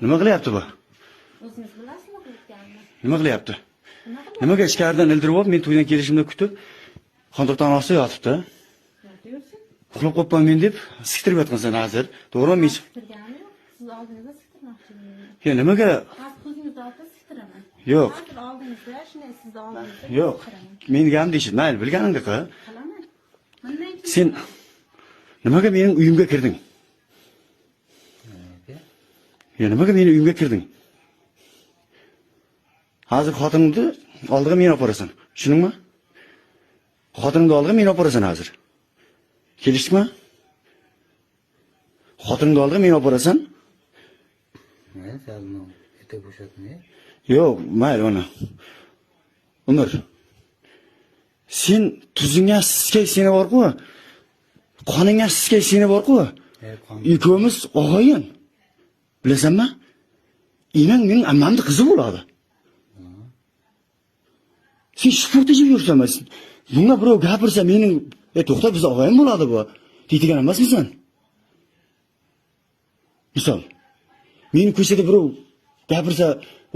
Nima qilyapti bu? O'zingiz bilasizmi qilayotganini? Nima qilyapti? Nimaga ichkaridan ildirib olib, men to'ydan kelishimni kutib, xontoqdan ostida yotibdi. Yotib. Uxlab qolibman men deb siktirib yotgansan hozir. To'g'rimi? Men Siktirganim yo'q. Siz oldingizda siktirmoqchi edim. Ya nimaga? Hozir ko'zingizni oldida siktiraman. Yo'q. Hozir oldingizda, shunday sizni oldingizda. Yo'q. Men gapimni eshit. Mayli, bilganingni qil. Qilaman. Bundan keyin Sen nimaga mening uyimga kirding? Ya nimaga meni uyimga kirding? Hozir xotiningni oldiga meni olib borasan. Tushundingmi? Xotiningni oldiga meni olib borasan hozir. Kelishdikmi? Xotiningni oldiga meni olib borasan? Mayli, sal erta bo'shatmay. Yo'q, mayli ona. Umr. Sen tuzingga sizga seni bor-ku. Qoningga sizga seni bor-ku. Ikkovimiz og'ayin. Bilasanmi? Enang mening ammamning qizi bo'ladi. Sen shupurta yeb yursan. Bunga birov gapirsa mening, to'xta, biz og'ayim bo'ladi bu. Deydigan emasmisan? Misol. Meni ko'chada birov gapirsa,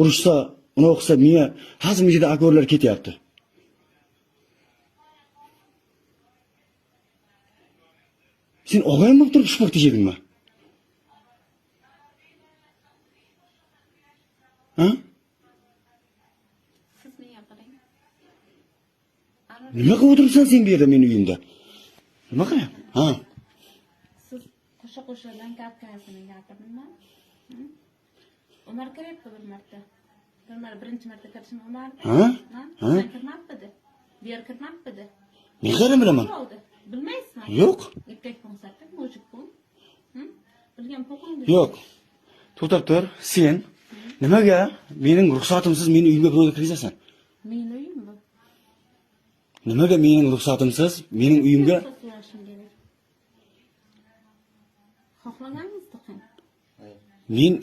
urushsa, uni o'qisa, menga hozir bu yerda akorlar ketyapti. Sen og'ayim bo'lib turib shupurta yedingmi? Ha? Siz menga qarang. Nima qilib o'tiribsan sen bu yerda meni uyimda? Nima qilyapsan? Ha? Siz qo'sha-qo'shadan gapirasini gapirdimmi? Umar kiryapti bir marta. Bir marta, birinchi marta kirishim Umar. Ha? Ha? Sen kirmabdi. Bu yer kirmabdi. Men qayerdan bilaman? Bilmaysizmi? Yo'q. Erkak qo'nsatdi, mujik qo'n. Bilgan po'qingni. Yo'q. To'xtab tur. Sen nimaga mening ruxsatimsiz meni uyimga birovni kirgizasan? Meni uyim bu. Nimaga mening ruxsatimsiz mening uyimga Ruxsat so'rashim kerak. Xohlaganingizni qiling. men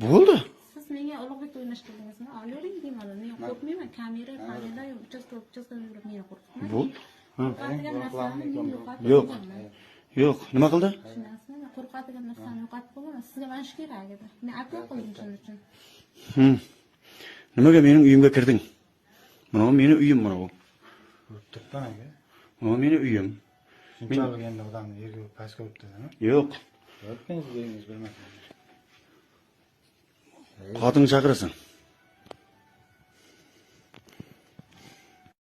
bo'ldi. Siz menga Ulug'bek o'ynashtirdingizmi? Olavering bemalol. Men qo'rqmayman. Kamera, kamera, uchastka, uchastka yurib meni qo'rqitmang. Bo'ldi. Ha. Qo'rqadigan narsani men yo'qotib Yo'q. qo'yganman. Yo'q. Nima qildi? Tushunasizmi? Men qo'rqadigan narsani yo'qotib qo'yganman. Sizga mana shu kerak edi. Men apel qildim shuning uchun. Nimaga mening uyimga kirding? Mana bu meni uyim, mana bu. Urib turibman aka. Mana bu meni uyim. Shunchalik endi odamni yerga pastga urib turadi. Yo'q. Yo'q, siz o'zingiz bilmasangiz. Xotinni chaqirasan.